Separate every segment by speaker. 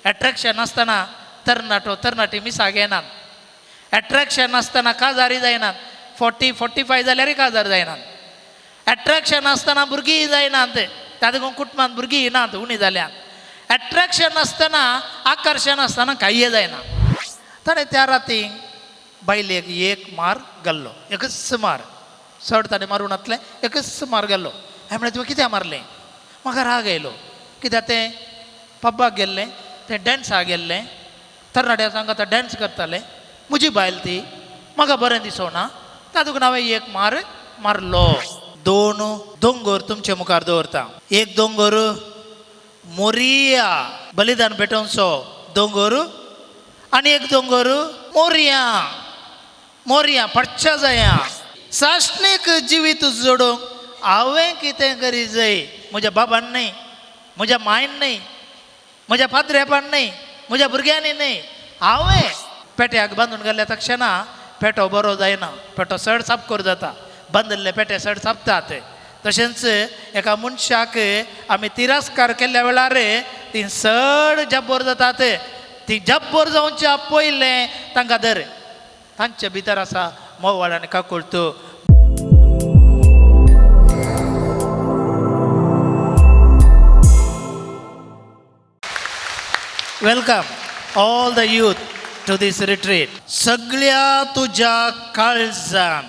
Speaker 1: Attraction आसतना तरणाटो तरणाटी मिसाक येनात. एट्रॅक्शन आसतना काजारी जायनात. 40 45 जाल्यारय काजार जायनात. एट्रॅक्शन आसतना भुरगीं जायनात. त्या देखून कुटुंबांत भुरगीं येनात, उणी जाल्यात. एट्रॅक्शन आसतना, आकर्शण आसतना कांय जायना. ताणें त्या राती बायलेक एक मार घाल्लो, एकच मार. चड ताणें मारूं नासलें, एकच मार घाल्लो. हांवें म्हळें, तुवें कित्याक मारलें? म्हाका राग आयलो. कित्याक तें पब्बाक गेल्लें, तें डॅन्साक गेल्लें, तरणाट्या सांगाता डॅन्स करतालें. म्हजी बायल ती, म्हाका बरें दिसोना, तातूंत हांवें एक मार मारलो. दोन दोंगर तुमचे मुखार दवरता. एक दोंगर मोरिया बलिदान पेटोवचो दोंगर आनी एक दोंगर मोरिया, मोरिया पडच्या जाया. सासणीक जिवीत जोडूंक हांवें कितें करी जाय? म्हज्या बाबान न्हय, म्हज्या मायन न्हय, म्हज्या पाद्रेपान न्हय, म्हज्या भुरग्यांनी न्हय. हांवें पेट्याक बांदून घाल्ल्या तक्षणा पेटो बरो जायना, पेटो चड सापकोर जाता. बांदिल्ले पेटे चड सापतात. तशेंच एका मनशाक आमी तिरस्कार केल्ल्या वेळार ती चड जब्बर जातात. ती जब्बर जावच्या पयलें तांकां धर, तांचे भितर आसा मोवाळ आनी काकुळट. Welcome all the youth to this retreat. सगळ्या तुज्या काळजान,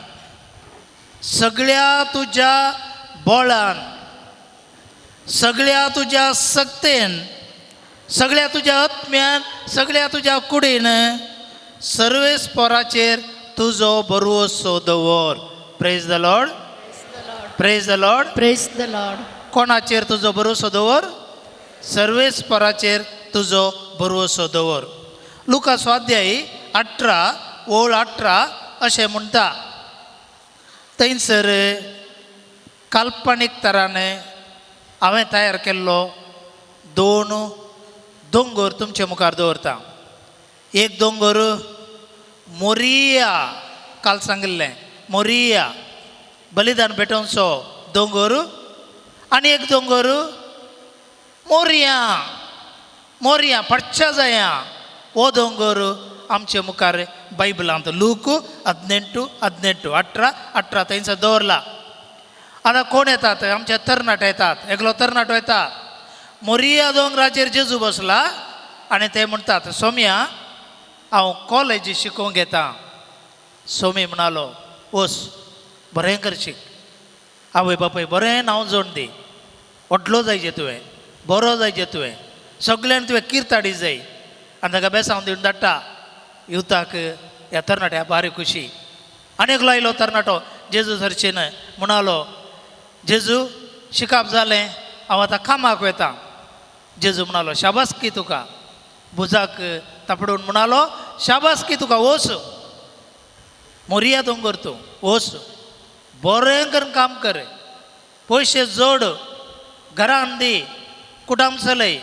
Speaker 1: सगळ्या तुज्या बोळान, सगळ्या तुज्या सक्तेन, सगळ्या तुज्या आत्म्यान, सगळ्या तुज्या कुडीन सर्वेस्पराचेर तुजो भरवसो दवर. Praise the Lord, praise the Lord.
Speaker 2: Praise the Lord.
Speaker 1: कोणाचेर तुजो भरवसो दवर? सर्वेस्पराचेर तुजो भरवसो दवर. लुका स्वाध्यायी 18 ओळ 18 अशें म्हणटा. थंयसर काल्पनीक तरान हांवें तयार केल्लो दोन दोंगर तुमचे मुखार दवरता. एक दोंगर मोरिया, काल सांगिल्लें, मोरिया बलिदान पेटोवचो दोंगर आनी एक दोंगर मोरिया, मोरिया पडच्या जाया. हो दोंगर आमचे मुखार बायबलांत लूक 18 18 18 18 थंयसर दवरला. आतां कोण येतात? आमचे तरणाटे येतात. एकलो तरणाटो येता, मोरिया दोंगराचेर जेजू बसला आनी ते म्हणटात, सोम्या हांव कॉलेज शिकोवंक येता. सोमी म्हणालो, वस बरें कर शीक, आवय बापूय बरें नांव जोड दी, व्हडलो जायचे तुवें, बरो जायचे तुवें, सगळ्यान तुवें किर्ताडी जाय. आनी ताका बेसांव दिवन धाडटा. युवताक ह्या तरणाट्या भारी खुशी. आनी एकलो आयलो तरणाटो जेजू सरचेन म्हणालो, जेजू शिकाप जालें, हांव आतां कामाक वता. जेजू म्हणालो, शाबासकी तुका. भुजाक तापडून म्हणालो, शाबासकी तुका, वच मोरिया दोंगर तूं, वच बरें करून काम कर, पयशे जोड, घरान दी, कुटाम चलय,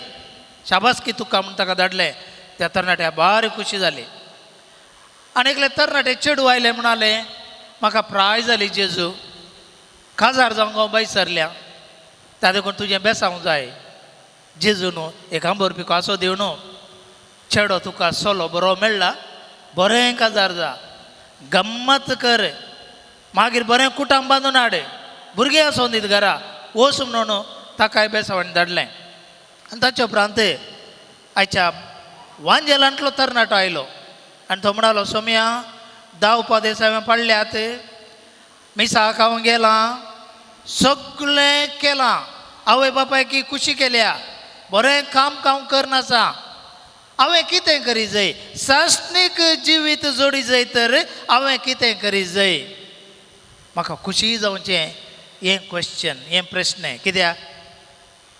Speaker 1: शाबासकी तुका म्हूण ताका धाडलें. त्या तरणाट्या भारी खुशी जाली. आनी एकले तरणाटे चेडूं आयले, म्हणाले, म्हाका प्राय जाली जेजू, काजार जावंक हांव बाय सरल्या, त्या देखून तुजें बेसावंक जाय. जेजू न्हू एक आंबर पिको असो दिवन न्हू, चेडो तुका सोलो बरो मेळ्ळा, बरें काजार जा, गम्मत कर, मागीर बरें कुटाम बांदून हाड, भुरगीं आसोन दीत घरा, वच म्हणून ताकाय बेसावण धाडलें. आनी ताचे उपरांत आयच्या वांजेलांतलो तरणाटो आयलो आनी तो म्हणालो, सोम्या 10 उपदेस हांवें पाळ्ळ्यात, मिसाक हांव गेलां, सगळें केलां, आवय बापायकी खुशी केल्या, बरें काम काम करनासा, हांवें कितें करी जाय? सासणीक जिवीत जोडी जाय तर हांवें कितें करी जाय? म्हाका खुशी जावचें हें क्वेश्चन, हें प्रश्न. कित्याक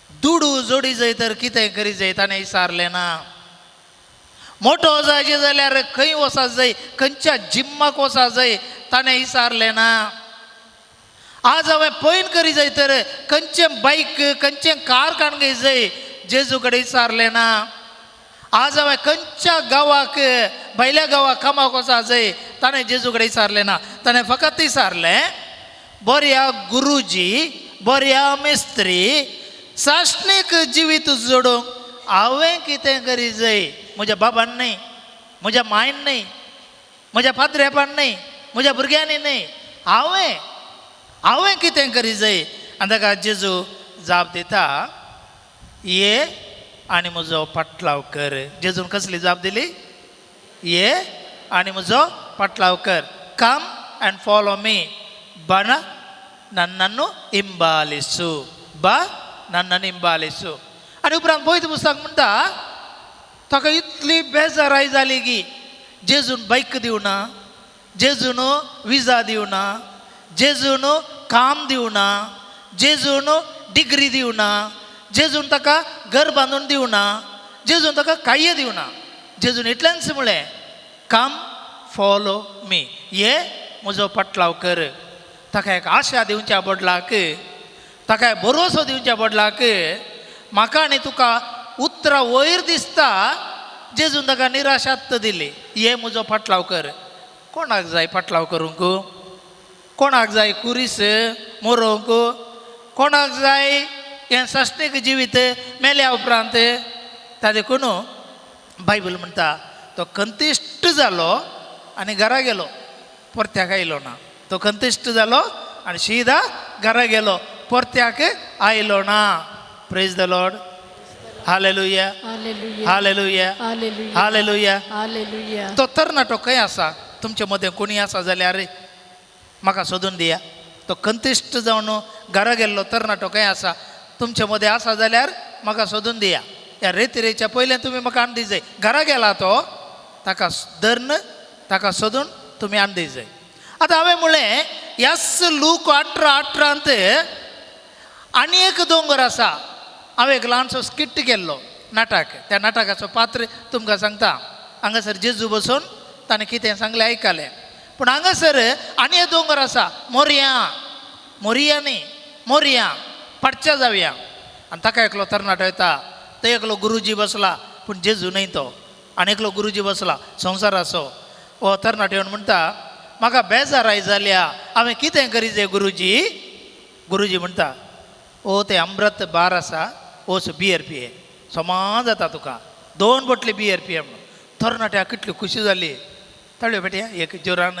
Speaker 1: दुडू जोडी जाय तर कितें करी जाय ताणें विचारलें ना. मोटो जायचें जाल्यार खंय वचत जाय, खंयच्या जिम्माक वचत जाय ताणें विचारलें ना. आज हांवें पयन करी जाय तर खंयचें बायक, खंयचें कार काडूंक जाय जेजू कडेन विचारलें ना. आज हांवें खंयच्या गांवाक, भायल्या गांवाक कामाक वचत जाय ताणें जेजू कडेन विचारलें ना. ताणें फकत विचारलें, बऱ्या गुरुजी, बऱ्या मिस्त्री, सासणीक जिवीत जोडूंक हांवें कितें करी जाय? म्हज्या बाबान न्हय, म्हज्या मायन न्हय, म्हज्या पाद्रेपान न्हय, म्हज्या भुरग्यांनी न्हय, हांवें हांवें कितें करी जाय? आनी ताका जेजू जाप दिता, ये आनी म्हजो पाटलाव कर. जेजून कसली जाप दिली? ये आनी म्हजो पाटलाव कर. Come and follow me. ಬಣ ನನ್ನನ್ನು ಹಿಂಬಾಲಿಸು, ಬಾ ನನ್ನನ್ನು ಹಿಂಬಾಲಿಸು. आनी उपरांत पयत पुस्तक म्हणटा, ताका इतली बेजाराय जाली की जेजून बायक दिवना, जेजून विजा दिवना, जेजून काम दिवना, जेजून डिग्री दिवना, जेजून ताका घर बांदून दिवना, जेजून ताका कांय दिवना. जेजून इतलेंच म्हळें, कम फॉलो मी, ये म्हजो पाटलाव कर. ताका एक आशा दिवच्या बदलाक, ताका एक भरोसो दिवच्या बदलाक, म्हाका आनी तुका उतरां वयर दिसता जेजून ताका निराशात दिली. ये म्हजो पाटलाव कर. कोणाक जाय पाटलाव करूंक? कोणाक जाय कुरीस मोरोवंक? कोणाक जाय हें साश्टीक जिवीत मेल्या उपरांत? ता देखून बायबल म्हणटा, तो कंतिश्ट जालो आनी घरा गेलो, परत्याक आयलो ना. तो कंतिश्ट जालो आनी शिदा घरा गेलो, परत्याक आयलो ना. Praise the Lord. Hallelujah.
Speaker 2: Hallelujah.
Speaker 1: Hallelujah.
Speaker 2: Hallelujah.
Speaker 1: Hallelujah.
Speaker 2: Hallelujah.
Speaker 1: तो तरणाटो खंय आसा? तुमचे मदें कोणी आसा जाल्यार म्हाका सोदून दिया. तो कंतिश्ट जावन घरा गेल्लो तरणाटो खंय आसा? तुमचे मदें आसा जाल्यार म्हाका सोदून दिया. ह्या रेतिरेच्या पयलें तुमी म्हाका हाडून जाय. घरा गेला तो, ताका धरून ताका सोदून तुमी हाडून जाय. आतां हांवें म्हणलें, ह्याच लूक 18:18 आनी एक दोंगर आसा. हांवें एक ल्हानसो स्किट केल्लो नाटक. त्या नाटकाचो पात्र तुमकां सांगता. हांगासर जेजू बसून ताणें कितें सांगलें आयकलें. पूण हांगासर आनी एक दोंगर आसा, मोरया. मोरया न्ही, मोरया पडच्या जावया. आनी ताका एकलो तरणाटो येता, थंय एकलो गुरुजी बसला, पूण जेजू न्हय तो. आनी एकलो गुरुजी बसला संवसाराचो. हो तरणाटो येवन म्हणटा, म्हाका बेजाराय जाल्या, हांवें कितें करी जाय गुरुजी? गुरुजी म्हणटा, ओ ते अमृत बार आसा, वच बियर पिये, समा जाता तुका, 2 बोटली बियर पिये म्हणून. तरणाट्याक कितली खुशी जाली. ताळयो पेटया एक जोरान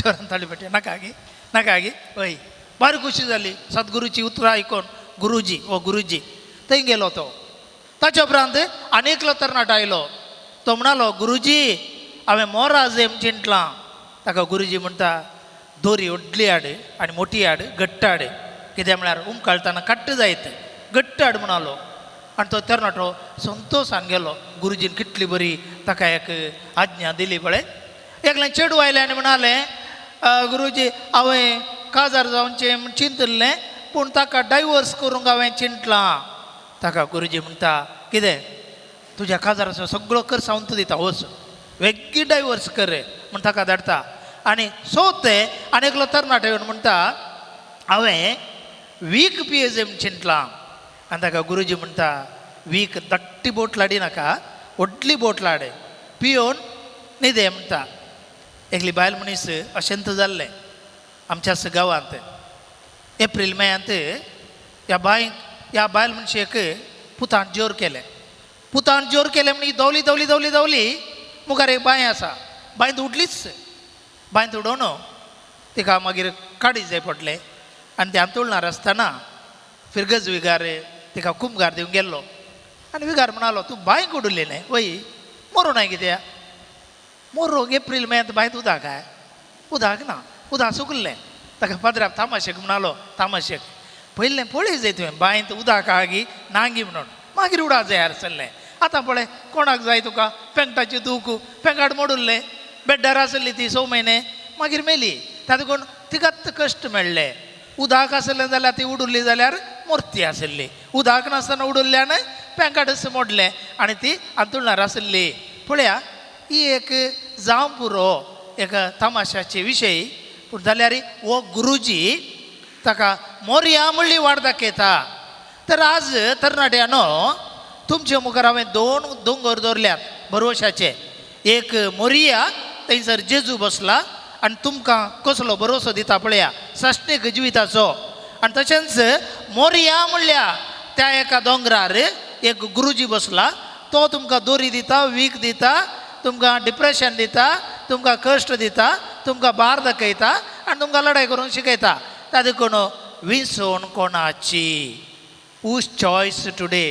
Speaker 1: जोरान ताळयो पेटया. नाका गी, नाका गी. हय, बारी खुशी जाली सद्गुरूची उतरां आयकून. गुरुजी, ओ गुरुजी. थंय गेलो तो. ताच्या उपरांत आनी एकलो तरणाटो आयलो. तो म्हणालो, गुरुजी हांवें मोराजेम चिंतलां. ताका गुरुजी म्हणटा, दोरी व्हडली हाड आनी मोटी हाड, घट्ट हाड, कित्याक म्हळ्यार उमकाळतना काट्ट जायत, घट्ट हाड म्हणालो. आनी तो तरणाटो संतोशान गेलो. गुरुजीन कितली बरी ताका एक आज्ञा दिली पळय. एकलें चेडूं आयलें आनी म्हणालें, गुरुजी हांवें काजार जावचें म्हूण चिंतिल्लें, पूण ताका डायवर्स करूंक हांवें चिंतलां. ताका गुरुजी म्हणटा, कितें तुज्या काजाराचो सगळो खर्च हांव तुका दिता, वच वेगळी डायवर्स कर म्हूण ताका धाडटा. आनी सोते आनी एकलो तरणाटो येवन म्हणटा, हांवें वीक पियेजे म्हूण चिंतलां. आनी ताका गुरुजी म्हणटा, वीक धाकटी बोटल हाडी नाका, व्हडली बोटल हाड, पियोवन न्हिदे म्हणटा. एकली बायल मनीस अशेंत जाल्लें आमच्याच गांवांत. एप्रील मेयांत ह्या बायल मनशेक पुतान जोर केलें. पुतान जोर केलें म्हण ही दोवली दोवली दोवली दोवली, मुखार एक बांय आसा, बांयत उडलीच. बांयत उडोवन तिका मागीर काडी जाय पडलें. आनी ते आंतोळणार आसतना फिरगज विगार तिका कुमगार दिवंक गेल्लो. आनी विगार म्हणालो, तूं बांयक उडली न्हय, वय मरूं नाय कित्याक? मोरोंक एप्रील म्हयन्यांत बांयत उदक काय? उदक ना, उदक सुकलें. ताका पाद्राब तामाशेक म्हणालो, तामाशेक पयलें पळय जाय तुवें बांयत उदक आहा गी नांगी म्हणून, मागीर उडा जाय आसलें. आतां पळय कोणाक जाय तुका पेंकटाची दूख, पेंकाट मोडुल्लें, बेड्डार आसली ती 6 म्हयने, मागीर मेली. ताका देखून तिकाच कश्ट मेळ्ळे. उदक आसलें जाल्यार ती उडुल्ली जाल्यार मूर्ती आसली, उदक नासतना उडुल्ल्यान पेंकाटच मोडलें आनी ती आंतुळणार आसली. पळया ही एक जावं पुरो एक तमाशाचे विशय. पूण जाल्यार हो गुरुजी ताका मोरया म्हणली वाट दाखयता. तर आज तरणाट्यानो तुमचे मुखार हांवें 2 दोंगर दवरल्यात भरवशाचे. एक मोरिया, थंयसर जेजू बसला आनी तुमकां कसलो भरोसो दिता पळया साश्टीक जिविताचो. आनी तशेंच मोरिया म्हणल्या त्या एका दोंगरार एक गुरुजी बसला, तो तुमकां दोरी दिता, वीक दिता, तुमकां डिप्रेशन दिता, तुमकां कश्ट दिता, तुमकां बार दाखयता आनी तुमकां लडाय करूंक शिकयता. ता देखून विसवण कोणाची? Whose choice today?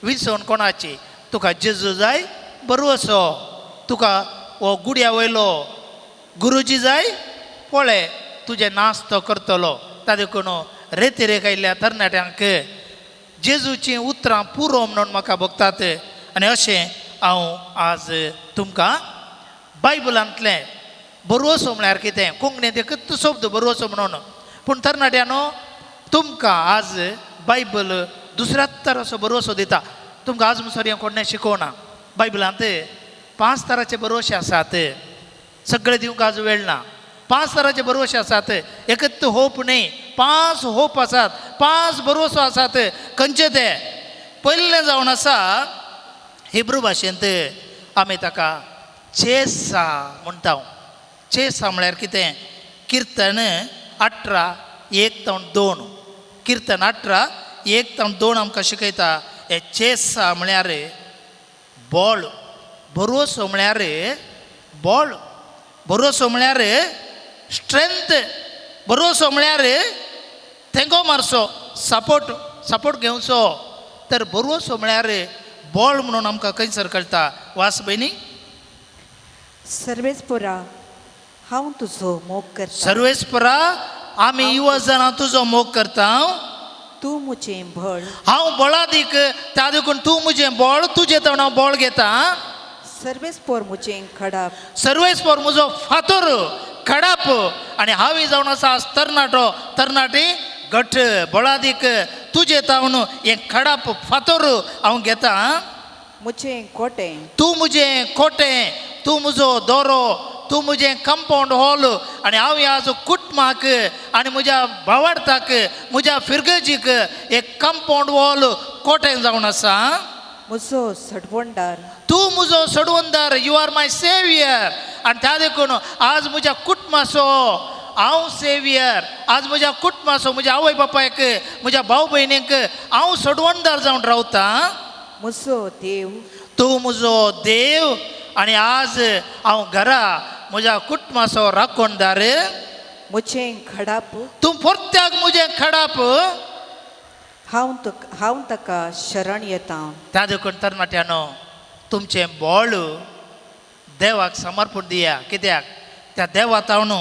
Speaker 1: विसवण कोणाची? तुका जेजू जाय बरवसो, तुका हो गुड्या वयलो गुरुजी जाय पळय तुजें नाश तो करतलो. ता देखून रेतिरेक आयिल्ल्या तरणाट्यांक जेजूचीं उतरां पुरो म्हणून म्हाका भोगतात. आनी अशें हांव आज तुमकां बायबलांतलें बरवसो म्हळ्यार कितें, कोंकणींत एकूच शब्द बरवसो म्हणून, पूण तरणाट्यानो तुमकां आज बायबल दुसऱ्याच तराचो बरवसो दिता. तुमकां आज मुसर हें कोणें शिकोवना. बायबलांत 5 तराचे बरवशे आसात, सगळे दिवंक आज वेळ ना. 5 तराचे बरवशे आसात, एकच होप न्ही, 5 होप आसात, 5 बरवसो आसात. खंयचे ते? पयलें जावन आसा हिब्रू भाशेंत आमी ताका चेसा म्हणटा. चेसा म्हळ्यार कितें? किर्तन 18:1-2, किर्तन 18:1-2 आमकां शिकयता. हे चेसा म्हळ्यार बोळ, भरवसो म्हळ्यार बोळ, भरवसो म्हळ्यार स्ट्रेंथ, भरवसो म्हळ्यार तेंको मारचो, सपोर्ट, सपोर्ट घेवचो. तर भरवसो म्हळ्यार बोळ म्हणून आमकां खंयसर कळटा? वास भयणी.
Speaker 2: सर्वेस्परा हांव तुजो मोग करता.
Speaker 1: सर्वेस्परा आमी युवा जाणां तुजो मोग करता.
Speaker 2: तूं म्हजें बळ.
Speaker 1: हांव बळादीक, त्या देखून तूं म्हजें बळ, तुजें तण हांव बळ घेता.
Speaker 2: सर्वेस्पर म्हजें खडाप.
Speaker 1: सर्वेस्पर म्हजो फातोर खडाप. आनी हांव जावन आसा आज तरणाटो तरणाटी घट बळादीक, तुजें तावन हें खडाप फातोर हांव घेता.
Speaker 2: म्हजें कोटें.
Speaker 1: तूं म्हजें कोटें, तूं म्हजो दोरो, तूं म्हजें कंपावंड हॉल. आनी हांव ह्या आज कुटुंबाक आनी म्हज्या भावार्थाक म्हज्या फिरगजीक एक कंपावंड हॉल कोटें जावन आसा.
Speaker 2: म्हजो सडवणदार.
Speaker 1: तूं म्हजो सडवणदार, you are my saviour. आनी त्या देखून आज म्हज्या कुटुंबाचो हांव सेवियर, आज म्हज्या कुटुंबाचो म्हज्या आवय बापायक म्हज्या भाव भयणीक हांव सडवणदार जावन रावतां.
Speaker 2: म्हजो देव.
Speaker 1: तूं म्हजो देव. आनी आज हांव घरा म्हज्या कुटुंबाचो राखणदार.
Speaker 2: म्हजें खडाप.
Speaker 1: तूं परत्याक म्हजें खडाप.
Speaker 2: हांव ताका शरण येता.
Speaker 1: त्या देखून तरणाट्यानो तुमचें बोळ देवाक समर्पण दिया. कित्याक त्या देवा तावन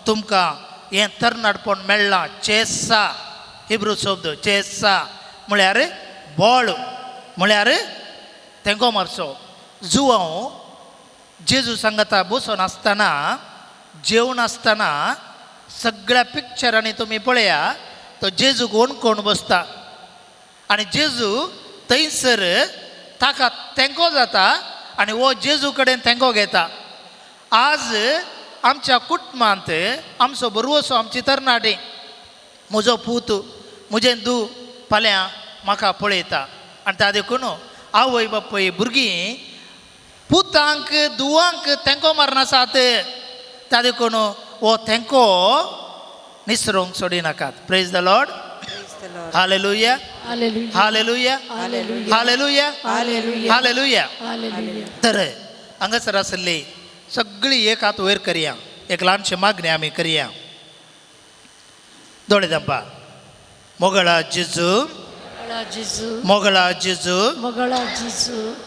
Speaker 1: तुमकां हें तरणाटपण मेळ्ळां. चेसा, हिब्रू शब्द चेसा म्हळ्यार बोळ, म्हळ्यार तेंको मारचो. जुवांव जेजू सांगता बसून आसतना जेवन आसतना सगळ्या पिक्चरांनी तुमी पळया, तो जेजूक ओणकोण बसता आनी जेजू थंयसर ताका तेंको जाता आनी हो जेजू कडेन तेंको घेता. आज आमच्या कुटुंबांत आमचो बरवसो आमची तरणाटी, म्हजो पूत म्हजें दू फाल्यां म्हाका पळयता. आनी त्या देखून आवय बापूय भुरगीं पुतांक दुवांक तेंको मारनासात. त्या देखून हो तेंको निसरोंक सोडिनाकात. Praise the Lord. Hallelujah. Hallelujah. Hallelujah. Hallelujah. तर हांगासर आसली सगळी एक हात वयर करया, एक ल्हानशी मागणी आमी करया. दोळे धांपा. मोगळा जेजू, मोगळा जेजू,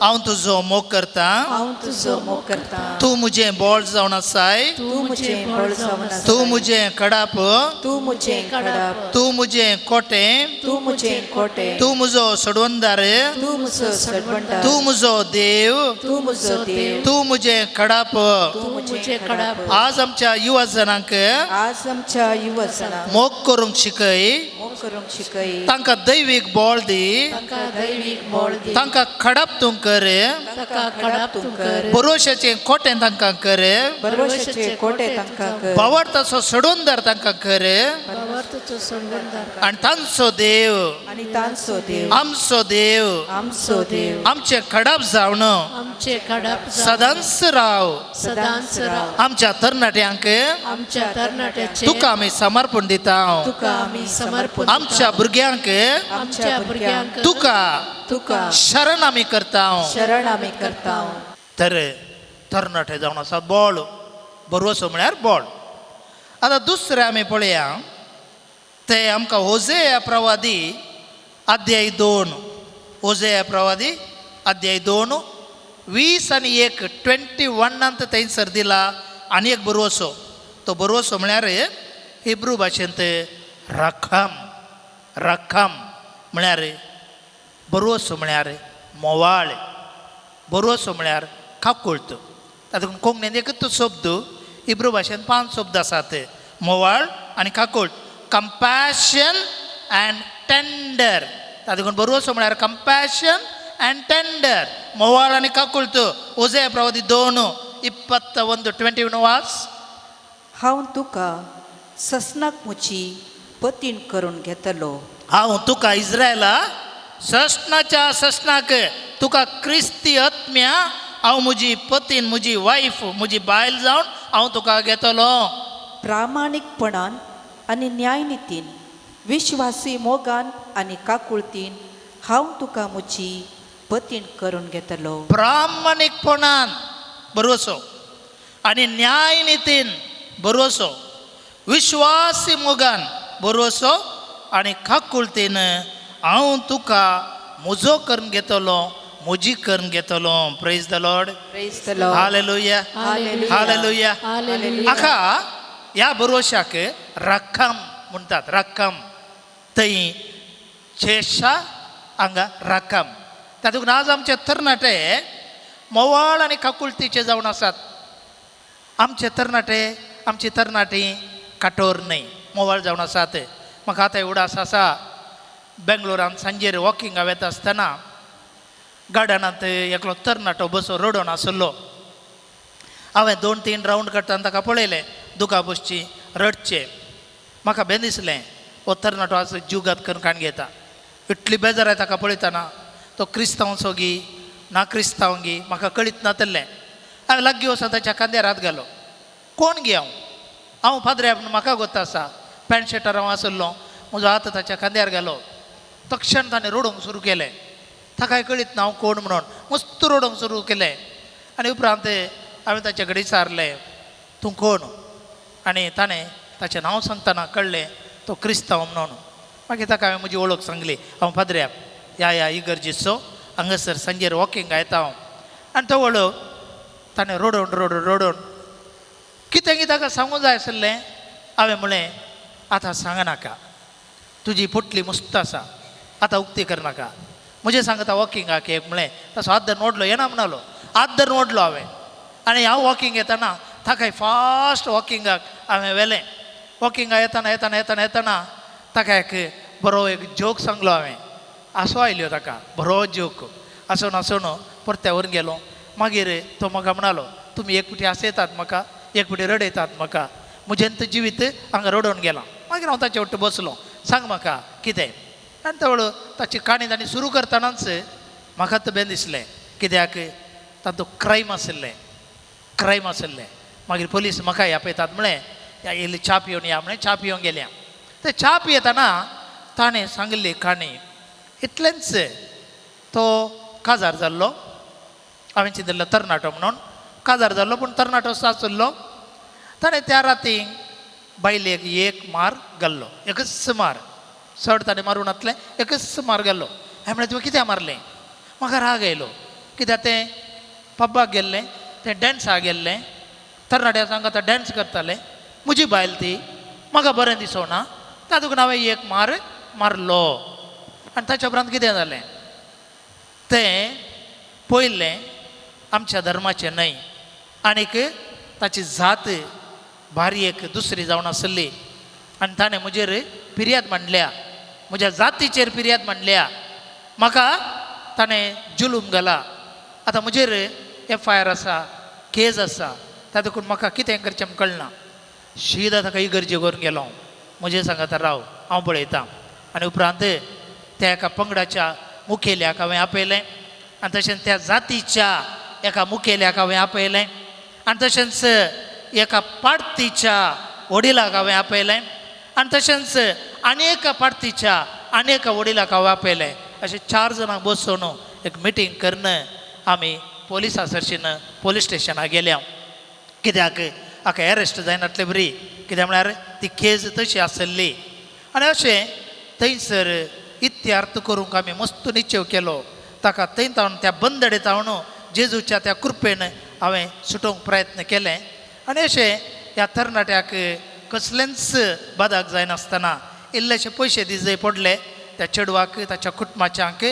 Speaker 1: हांव तुजो मोग करता.
Speaker 2: हांव तुजो मोग करता.
Speaker 1: तूं म्हजें बोळ जावन आसाय.
Speaker 2: तूं म्हजें बळ जावन आसाय.
Speaker 1: तूं म्हजें खडाप.
Speaker 2: तूं म्हजें खडाप.
Speaker 1: तूं म्हजें कोटें.
Speaker 2: तूं म्हजें कोटें.
Speaker 1: तूं म्हजो सडवणदार.
Speaker 2: तूं म्हजो सडवणदार.
Speaker 1: तूं म्हजो देव.
Speaker 2: तूं म्हजो देव.
Speaker 1: तूं म्हजें खडाप.
Speaker 2: तूं म्हजें खडाप.
Speaker 1: आज आमच्या युवा जणांक,
Speaker 2: आज आमच्या युवा जणांक
Speaker 1: मोग करूंक शिकय.
Speaker 2: मोग करूंक शिकय.
Speaker 1: तांकां दैवीक बळ दी. तांकां खडाप तूं कर.
Speaker 2: तांकां खडाप तूं कर.
Speaker 1: भरोशाचें कोटें तांकां कर.
Speaker 2: भरवशाचें कोटें तांकां कर.
Speaker 1: भावार्थाचो सडवणदार तांकां कर. आनी तांचो देव,
Speaker 2: आनी तांचो देव,
Speaker 1: आमचो देव,
Speaker 2: आमचो देव,
Speaker 1: आमचें खडाप जावन सदांच राव.
Speaker 2: सदांच राव.
Speaker 1: आमच्या तरणाट्यांक
Speaker 2: आमच्या तरणाट्याचे
Speaker 1: तुका आमी समर्पण दिता.
Speaker 2: तुका आमी समर्पण
Speaker 1: आमच्या भुरग्यांक
Speaker 2: आमच्या भुरग्यांक
Speaker 1: तुका
Speaker 2: तुका
Speaker 1: शरण आमी करता.
Speaker 2: शरण आमी करता.
Speaker 1: तर तरणाटे जावन आसा बोळ, भरवसो म्हळ्यार बोळ. आतां दुसरें आमी पळया ते आमकां होजेया प्रवादी अध्याय 2, होजेया प्रवादी अध्याय 2 20 आनी 1, 21 थंयसर दिला आनी एक बरवसो. तो बरवसो म्हळ्यार हिब्रू भाशेंत रखम. रखम म्हळ्यार बरवसो, म्हळ्यार मोवाळ, बरवसो म्हळ्यार काकुळट. तातूंत कोंकणींत एकूच शब्द, हिब्रू भाशेंत 5 शब्द आसात. मोवाळ आनी काकुळट, कंपॅशन अँड टेंडर. तातूंत बरवसो म्हळ्यार कंपॅशन अँड टेंडर, मोवाळ आनी काकुळट. ओझे प्रवादी 2:21, 21 वाच.
Speaker 2: हांव तुका ससनाक मुची पतीण करून घेतलो.
Speaker 1: हांव तुका इस्रायला ससनाच्या ससनाक तुका क्रिस्ती आत्म्या हांव म्हजी पतीन, म्हजी वायफ, म्हजी बायल जावन हांव तुका घेतलो.
Speaker 2: प्रामाणीकपणान आनी न्यायनितीन, विश्वासी मोगान आनी काकुळतीन हांव तुका मुची पतीण करून घेतलो.
Speaker 1: प्रामाणीकपणान बरोसो आनी न्यायनितीन बरोसो, विश्वासी मोगान बरोसो आनी काकुळतीन हांव तुका म्हजो करून घेतलो, म्हजी करून घेतलो. Praise the Lord.
Speaker 2: Praise the Lord.
Speaker 1: Hallelujah.
Speaker 2: Hallelujah.
Speaker 1: Hallelujah.
Speaker 3: Hallelujah.
Speaker 1: हाका ह्या बरोशाक रक्कम म्हणटात. रक्कम थंय चेशा, हांगा रक्कम. तातूंत आज आमचे तरणाटे मोवाळ आनी काकुळतीचे जावन आसात. आमचे तरणाटे, आमची तरणाटी काठोर न्हय, मोवाळ जावन आसात. म्हाका आतां उडास आसा, बेंगलोरान सांजेर वॉकिंगा वेता आसतना गार्डनांत एकलो तरणाटो बसो रडोन आसलो. हांवें 2-3 रावंड काडटना ताका पळयलें, दुकां बसची, रडचें. म्हाका बें दिसलें, हो तरणाटो आज जीवघात करून काण घेता. इतली बेजाराय ताका पळयतना. तो क्रिस्तांव सोगी ना क्रिस्तांव गी म्हाका कळीत नातलें. हांवें लागीं वचोन ताच्या खांद्यार हात घालो. कोण गी हांव? हांव पाद्रे पूण म्हाका गोत्त आसा. पॅन्ट शर्टार हांव आसलो. म्हजो हात ताच्या खांद्यार घालो. तक्षण ताणें रडूंक सुरू केलें. ताकाय कळीत ना हांव कोण म्हणून. मस्त रडूंक सुरू केलें आनी उपरांत हांवें ताचे कडेन विचारलें, तूं कोण? आनी ताणें ताचें नांव सांगतना कळ्ळें तो क्रिस्तांव म्हणून. मागीर ताका हांवें म्हजी वळख सांगली, हांव पाद्र्याब ह्या ह्या इगर्जेचो, हांगासर सांजेर वॉकिंग येता हांव. आनी तो वळख ताणें रडून रडून रडून कितें कितें ताका सांगूंक जाय आसलें. हांवें म्हणलें, आतां सांगनाका, तुजी पोटली मस्त आसा, आतां उक्ती करनाका. म्हजें सांगता वॉकिंगाक एक म्हणलें. तसो हात धरून ओडलो, येना म्हणालो, हात धरून ओडलो हांवें. आनी हांव वॉकिंग येतना ताकाय फास्ट वॉकिंगाक हांवें व्हेलें. वॉकिंगाक येतना येतना येतना येतना ताका एक बरो एक जोक सांगलो हांवें. हांसो आयल्यो ताका, बरो जोक. हांसून हांसून परत्या व्हरून गेलो. मागीर तो म्हाका म्हणालो, तुमी एक फावटी हांसयतात म्हाका, एक फावटी रडयतात म्हाका, म्हजें त जिवीत हांगा रडोवन गेलां. मागीर हांव ताचे वट्ट बसलो, सांग म्हाका कितें. आनी तवळ ताची काणी ताणी सुरू करतनाच म्हाका तर बें दिसलें, कित्याक तातूंत क्रायम आशिल्लें, क्रायम आशिल्लें. मागीर पोलीस म्हाका आपयतात म्हळें, या इल्ली च्या पिवन या म्हळें. च्या पिवंक गेल्या. ते च्या पियेतना ताणें सांगिल्ली काणी इतलेंच. तो काजार जाल्लो. हांवें चिंतिल्लो तरणाटो म्हणून काजार जाल्लो, पूण तरणाटो आसलो. ताणें त्या राती बायलेक एक मार घाल्लो, एकच मार. चड ताणें मारूं नासलें, एकच मार घाल्लो. हांवें म्हळें, तुवें कित्याक मारलें? म्हाका राग आयलो, कित्याक तें पब्बाक गेल्लें, तें डॅन्साक गेल्लें, तरणाट्या सांगात डॅन्स करतालें. म्हजी बायल ती, म्हाका बरें दिसोना, तातूंत हांवें एक मार मारलो. आनी ताच्या उपरांत कितें जालें? तें पयलें आमच्या धर्माचें न्हय आनीक ताची जात भारी एक दुसरी जावन आसली. आनी ताणें म्हजेर फिर्याद मांडल्या, म्हज्या जातीचेर फिर्याद मांडल्या. म्हाका ताणें जुलूम घाला. आतां म्हजेर एफआयआर आसा, केज आसा. तातूंत म्हाका कितें करचें कळना. शीदा ताका इगर्जे करून गेलो. म्हजें सांगाता राव, हांव पळयतां. आनी उपरांत त्या एका पंगडाच्या मुखेल्याक हांवें आपयलें आनी तशेंच त्या जातीच्या एका मुखेल्याक हांवें आपयलें आनी तशेंच एका पार्टीच्या वडिलाक हांवें आपयलें आनी तशेंच आनी एका पार्टीच्या आनी एका वडिलाक हांव आपयलें. अशें 4 जाणांक बसोवन एक मिटींग करून आमी पोलिसा सरशीन पोलीस स्टेशनाक गेल्या. कित्याक हाका एरेस्ट जायनातले बरी, कित्याक म्हळ्यार ती केज तशी आसली. आनी अशें थंयसर इत्यार्थ करूंक आमी मस्त निश्चेव केलो. ताका थंय तावन त्या बंदडे तावन जेजूच्या त्या कृपेन हांवें सुटोवंक प्रयत्न केलें. आनी अशें ह्या तरणाट्याक कसलेंच बादाक जायनासतना इल्लेशे पयशे दिजय पडले त्या चेडवाक ताच्या कुटुंबाच्यांक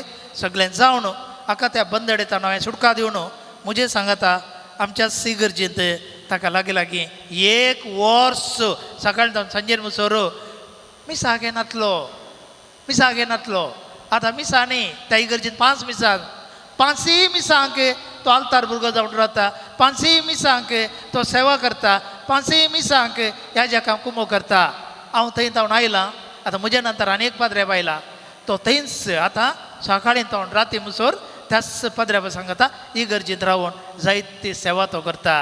Speaker 1: सगळें जावन हाका त्या बंदडे तावन हांवें सुटका दिवन म्हजें सांगाता आमच्या इगर्जेंत ताका लागीं लागीं 1 वर्स सकाळीं जावन सांजेर मुसोर मिसाक येनातलो, मिसाक येनातलो. आतां मिसां न्ही त्या इगर्जेंत 5 मिसां, 5 मिसांक तो आल्तार भुरगो जावन रावता, 5 मिसांक तो सेवा करता, 5 मिसांक ह्या जकां कुमो करता. हांव थंय तावन आयलां. आतां म्हज्या नंतर आनी एक पाद्रेब आयला, तो थंयच आतां सकाळीं तावन राती मुसोर त्याच पाद्रेबा सांगता इगर्जेंत रावन जायती सेवा तो करता.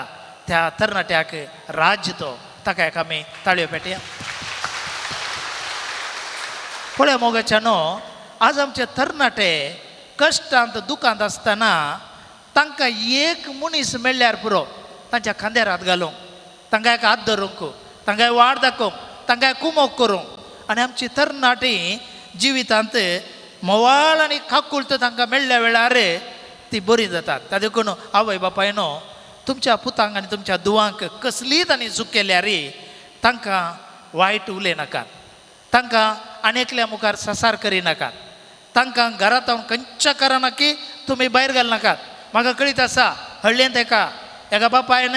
Speaker 1: त्या तरणाट्याक राज्य तो, ताका एक आमी ताळयो पेटया. पळय मोगाच्यानो, आज आमचे तरणाटे कश्टांत दुखांत आसतना तांकां एक मनीस मेळ्ळ्यार पुरो तांच्या खांद्यार हात घालूंक, तांकां एक हात धरूंक, तांकां वाड दाखोवंक, तांकां कुमोक करूंक. आनी आमची तरणाटी जिवितांत मोवाळ आनी काकुळट तांकां मेळ्ळ्या वेळार ती बरी जातात. ता देखून आवय बापायनो तुमच्या पुतांक आनी तुमच्या धुवांक कसलीच आनी चूक केल्यार तांकां वायट उलयनाकात, तांकां आनी एकल्या मुखार ससार करिनाकात, तांकां घरांत हांव खंयच्या कारणाक की तुमी भायर घालनाकात. म्हाका कळीत आसा हळ्ळेंत एका एका बापायन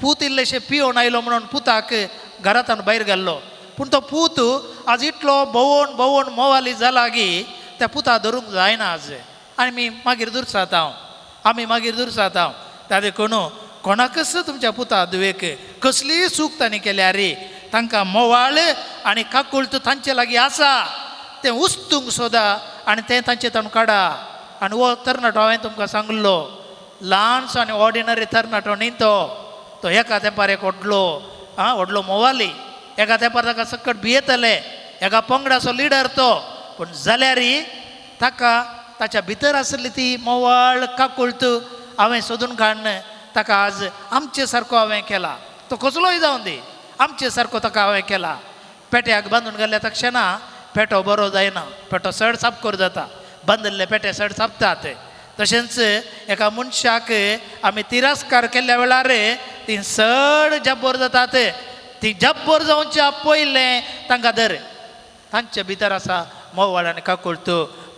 Speaker 1: पूत इल्लेशें पियोवन आयलो म्हणून पुताक घरांत हांव भायर घाल्लो, पूण तो पूत आज इतलो भोंवून भोंवून मोवाली जाला की त्या पुता धरूंक जायना आज. आनी आमी मागीर दुरसात हांव, आमी मागीर दुरसात हांव. त्या देखून कोणाकच तुमच्या पुता धुवेक कसलीय चूक तांणी केल्यार तांकां मोवाळ आनी काकुळट तांचे लागीं आसा तें उस्तूंक सोदा आनी तें तांचे ताणून काडा. आनी हो तरणाटो हांवें तुमकां सांगलो ल्हानसो आनी ऑर्डिनरी तरणाटो न्ही तो, तो एका तेंपार एक व्हडलो आं व्हडलो मोवाली, एका तेंपार ताका सकट भियेतले, एका पंगडाचो लिडर तो, पूण जाल्यार ताका ताच्या भितर आसली ती मोवाळ काकुळट हांवें सोदून काडून ताका आज आमचे सारको हांवें केला. तो कसलोय जावन दी, आमचे सारको ताका हांवें केला. पेट्याक बांदून घाल्ल्या तक्षणा पेटो बरो जायना, पेटो चड सापकोर जाता, बांदिल्ले पेटे चड सापतात. तशेंच एका मनशाक आमी तिरस्कार केल्ल्या वेळार ती चड जब्बर जातात. ती जब्बर जावच्या पयलें तांकां धर, तांचे भितर आसा मोवाळ आनी काकुळट.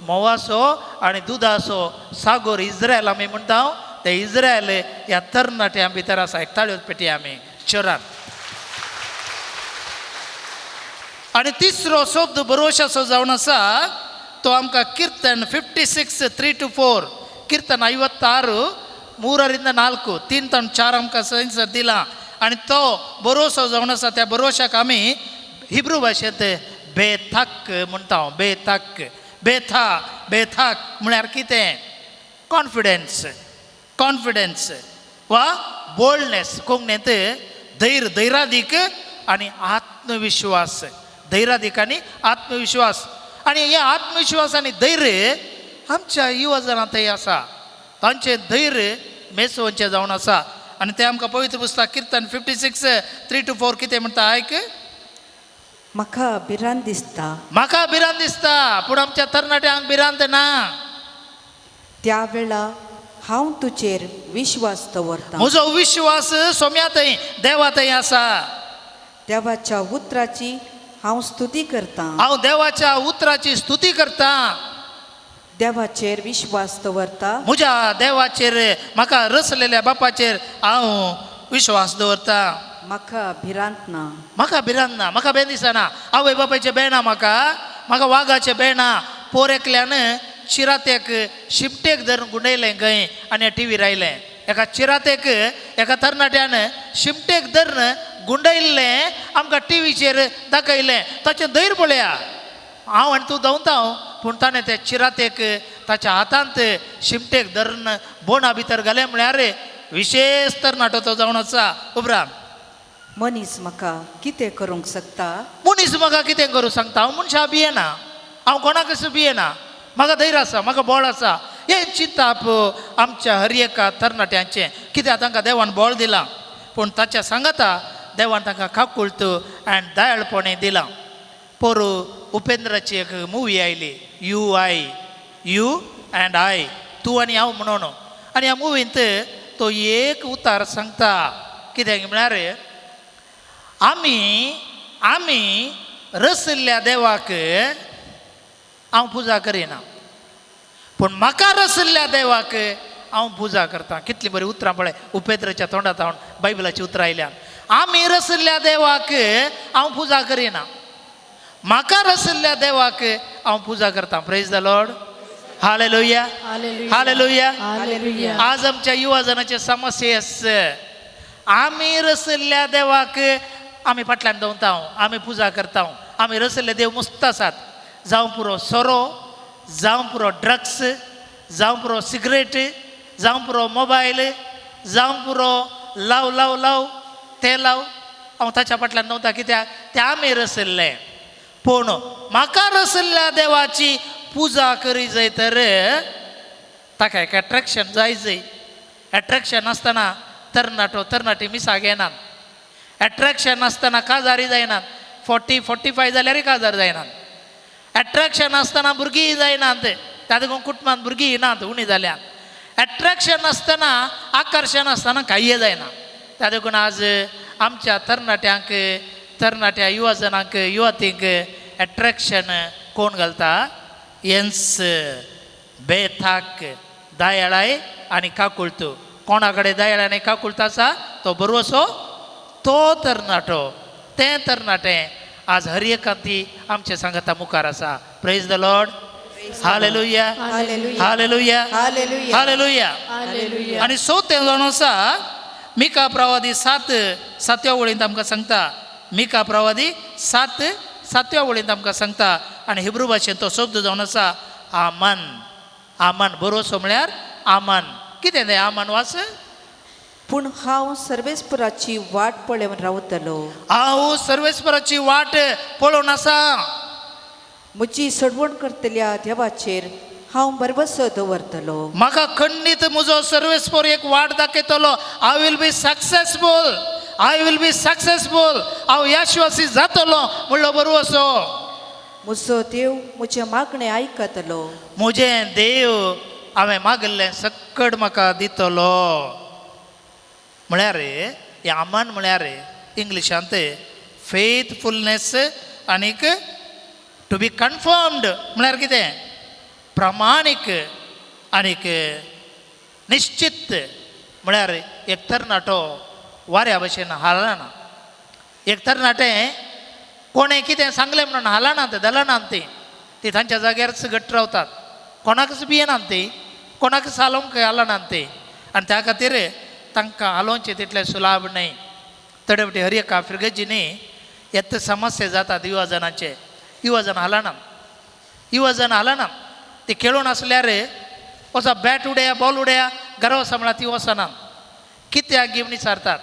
Speaker 1: मोवाचो आनी दुदाचो सागोर इज्रायल आमी म्हणटा ते इज्रायल ह्या तरणाट्यां भितर आसा. एक ताळयो पेटी आमी चोरान. आनी तिसरो शब्द भरवशाचो जावन आसा तो आमकां कीर्तन 56 3 to 4, कीर्तन 56 3 4, 3 3 4 आमकां थंयसर दिला. आनी तो भरोसो जावन आसा त्या भरोशाक आमी हिब्रू भाशेंत बेथाक म्हणटा. बेथाक, बेथा, बेथाक म्हळ्यार कितें? कॉन्फिडन्स, कॉन्फिडन्स वा बोल्डनेस. कोंकणींत धैर्य, धैरादीक आनी आत्मविश्वास, धैरादीक आनी आत्मविश्वास. आनी हे आत्मविश्वास आनी धैर्य आमच्या युवा थंय आसा, तांचें धैर्य मेसोवचें जावन आसा. आनी तें आमकां पवित्र पुस्तक कीर्तन 56 3 to 4 कितें म्हणटा आयक.
Speaker 2: म्हाका भिरांत दिसता,
Speaker 1: म्हाका भिरांत दिसता, पूण आमच्या तरणाट्यांक भिरांत ना.
Speaker 2: त्या वेळा हांव तुजेर विश्वास दवरता,
Speaker 1: म्हजो विश्वास सोम्या थंय देवा थंय आसा.
Speaker 2: देवाच्या उतराची हांव स्तुती करता,
Speaker 1: हांव देवाच्या उतराची स्तुती करता.
Speaker 2: देवाचेर विश्वास दवरता,
Speaker 1: म्हज्या देवाचेर, म्हाका रचलेल्या बापाचेर हांव विश्वास दवरता.
Speaker 2: म्हाका भिरांत ना,
Speaker 1: म्हाका भिरांत ना, म्हाका बेन दिसना. आवय बापायचें बेणा म्हाका, म्हाका वागाचें बेणा. पोर एकल्यान चिरातेक शिपटेक धरून गुंडयलें खंय आनी टिवीर आयलें. एका चिरातेक एका तरणाट्यान शिमटेक धरून गुंडयल्लें आमकां टिवीचेर दाखयलें. ताचें धैर्य पळया, हांव आनी तूं धांवता हांव, पूण ताणें त्या चिरातेक ताच्या हातांत शिमटेक धरून बोणा भितर घालें म्हळ्यार विशेश तरणाटो तो जावन आसा. उपरांत
Speaker 2: मनीस म्हाका कितें करूंक शकता?
Speaker 1: मनीस म्हाका कितें करूं सांगता? हांव मनशां भियेना, हांव कोणाकच भियेना, म्हाका धैर्य आसा, म्हाका बळ आसा. हें चिंताप आमच्या हर एका तरणाट्यांचें. कित्याक तांकां देवान बळ दिलां, पूण ताच्या सांगाता देवान तांकां काकुळट आनी दयाळपणें दिलां. पोरू उपेंद्राची एक मुवी आयली, you I, you and I, तूं आनी हांव म्हणून. आनी ह्या मुवींत तो एक उतार सांगता, कित्याक म्हळ्यार आमी आमी रसिल्ल्या देवाक हांव पुजा करिना, पूण म्हाका रसिल्ल्या देवाक हांव पुजा करता. कितली बरी उतरां पळय उपेंद्राच्या तोंडांत हांव बायबलाची उतरां आयल्या. आमी रसिल्ल्या देवाक हांव पुजा करिना, म्हाका रसिल्ल्या देवाक हांव पुजा करता. Praise the Lord. Hallelujah. Hallelujah.
Speaker 3: Hallelujah.
Speaker 1: आज आमच्या युवा जणांचे समस्या, आमी रसिल्ल्या देवाक आमी फाटल्यान दवरता, आमी पुजा करता. आमी रसिल्ले देव मुस्त आसात. जावं पुरो सोरो, जावं पुरो ड्रग्स, जावं पुरो सिगरेट, जावं पुरो मोबायल, जावं पुरो लाव लाव लाव ते लाव, हांव ताच्या फाटल्यान दवरता. कित्याक ते आमी रसिल्ले. पूण म्हाका रसिल्ल्या देवाची पुजा करी जाय तर ताका एक एट्रेक्शन जाय जाय. एट्रेक्शन आसतना तरणाटो तरणाटी मिसाक येनात. एट्रेक्शन आसतना काजारी जायनात. 40 45 जाल्यारय काजार जायनात. एट्रेक्शन आसतना भुरगीं जायनात. त्या देखून कुटुंबांत भुरगीं नात, उणी जाल्यात. एट्रेक्शन आसतना, आकर्शण आसतना कांय जायना. त्या देखून आज आमच्या तरणाट्यांक, तरणाट्या युवा जणांक, युवतींक एट्रेक्शन कोण घालता? एन्स बेथाक दयाळाय आनी काकुळटू. कोणा कडेन दयाळ आनी काकुळट आसा तो बरो, तो तरणाटो, तें तरणाटें आज हर एकांती आमचे सांगाता मुखार आसा. Praise the Lord. Hallelujah. Hallelujah. Hallelujah. आनी चवथें जावन आसा मिका प्रवादी 7 सातव्या वळींत आमकां सांगता. मिका प्रवादी 7 सातव्या वळींत आमकां सांगता. आनी हिब्रू भाशेन तो शब्द जावन आसा आमन. आमन बरोसो म्हळ्यार आमन. कितें तें आमन वास?
Speaker 2: पूण हांव सर्वेस्पराची वाट पळोवन रावतलो.
Speaker 1: हांव सर्वेस्पराची वाट पळोवन आसा.
Speaker 2: म्हजी सडवण करतल्या देवाचेर हांव भरवसो दवरतलो.
Speaker 1: म्हाका खंडीत म्हजो सर्वेस्पर एक वाट दाखयतलो. I will be successful, I will be successful. हांव यशस्वी जातलो म्हणलो बरोसो.
Speaker 2: म्हजो देव म्हजें मागणें आयकतलो.
Speaker 1: म्हजें देव हांवें मागिल्लें सक्कड म्हाका दितलो. म्हळ्यार हें आमान म्हळ्यार इंग्लिशांत फेथफुलनेस आनीक टू बी कन्फर्म्ड म्हळ्यार कितें? प्रामाणीक आनीक निश्चित. म्हळ्यार एक तरणाटो वाऱ्या भशेन हालना. एक तरणाटें कोणें कितें सांगलें म्हणून हालनात, दलनात. ती ती तांच्या जाग्यारच घट्ट रावतात. कोणाकच भियेनात ती, कोणाकच हालोवंक हालनात ती. आनी त्या खातीर तांकां हालोवचें तितलें सुलाभ न्हय. थोडे फावटी हर एका फिरगजींनी येत समस्या जातात युवा जणांचे. युवा जण हालनात, युवा जण हालनात. ती खेळून आसल्यार वचा बॅट उडया, बॉल उडया, घरा वचा म्हळ्यार ती वचनात. कित्याक घेवन विचारतात.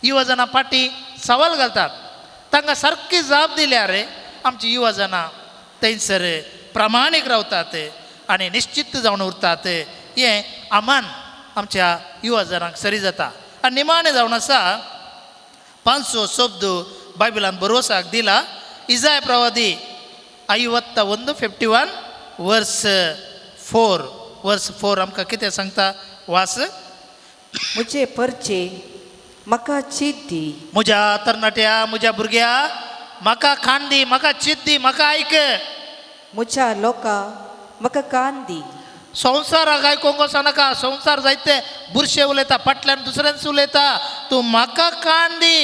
Speaker 1: युवा जाणां फाटीं सवाल घालतात. तांकां सारकी जाप दिल्यार आमची युवा जाणां थंयसर प्रामाणीक रावतात आनी निश्चित जावन उरतात. हें आमान आमच्या युवा जणांक सरी जाता. आनी निमाणें जावन आसा 500 शब्द बायबलान बरोवसाक दिला. इजाय प्रवादी 51 51 वर्स 4, वर्स 4 आमकां कितें सांगता वास?
Speaker 2: म्हजे परचे म्हाका चीत दी.
Speaker 1: म्हज्या तरणाट्या, म्हज्या भुरग्या, म्हाका खाण दी, म्हाका चीत दी, म्हाका आयक.
Speaker 2: म्हज्या लोका म्हाका कान दी.
Speaker 1: संवसाराक आयकूंक वचनाका. संवसार जायते बुरशे उलयता, फाटल्यान दुसऱ्यांच उलयता. तूं म्हाका कान दी.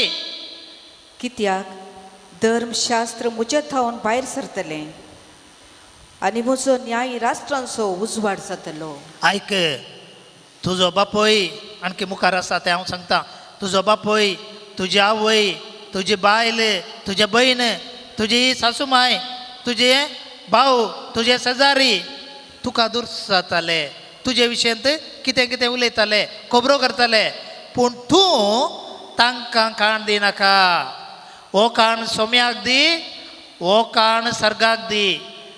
Speaker 2: कित्याक धर्मशास्त्र म्हज्या थावन भायर सरतलें आनी म्हजो न्याय राष्ट्रांचो उजवाड जातलो.
Speaker 1: आयक, तुजो बापूय आणखी मुखार आसा तें हांव सांगता. तुजो बापूय, तुजी आवय, तुजी बायल, तुजे भयण, तुजी सासूमाय, तुजे भाव, तुजे शेजारी तुका दुर्साताले, तुजे विशयांत कितें कितें उलयताले, खबरो करताले. पूण तूं तांकां काण दिनाका. हो काण सोम्याक दी, हो काण सर्गाक दी.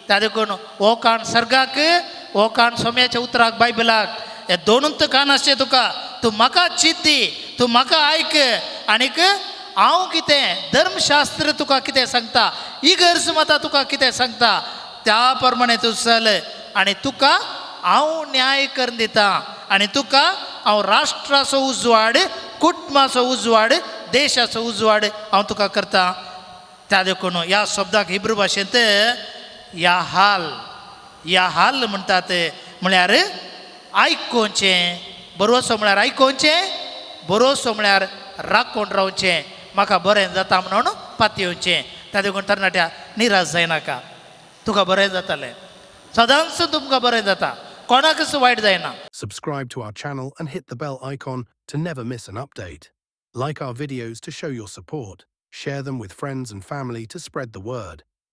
Speaker 1: त्या देखून हो काण सर्गाक, हो काण सोम्याच्या उतराक, बायबलाक. हे दोनूच कान आसचे तुका. तूं म्हाका चिंत दी, तूं म्हाका आयक आनीक हांव कितें धर्मशास्त्र तुका कितें सांगता, इगर्ज माता तुका कितें सांगता, त्या प्रमाणे तूं चल आनी तुका हांव न्याय करून दिता आनी तुका हांव राष्ट्राचो उजवाड, कुटुंबाचो उजवाड, देशाचो उजवाड हांव तुका करता. त्या देखून ह्या शब्दाक हिब्रू भाशेंत याहाल, याहाल म्हणटात. म्हळ्यार आयकोवचें. बरोसो म्हळ्यार आयकोवचें, बरोसो म्हळ्यार राखून रावचें, म्हाका बरें जाता म्हणून पातयेवचें. त्या देखून तरणाट्या, निराश जायनाका. तुका बरें जातलें. सदांच तुमकां बरें जाता, कोणाकच वायट जायना.
Speaker 3: Subscribe to our channel and hit the bell icon to never miss an update. Like our videos to show your support. Share them with friends and family to spread the word.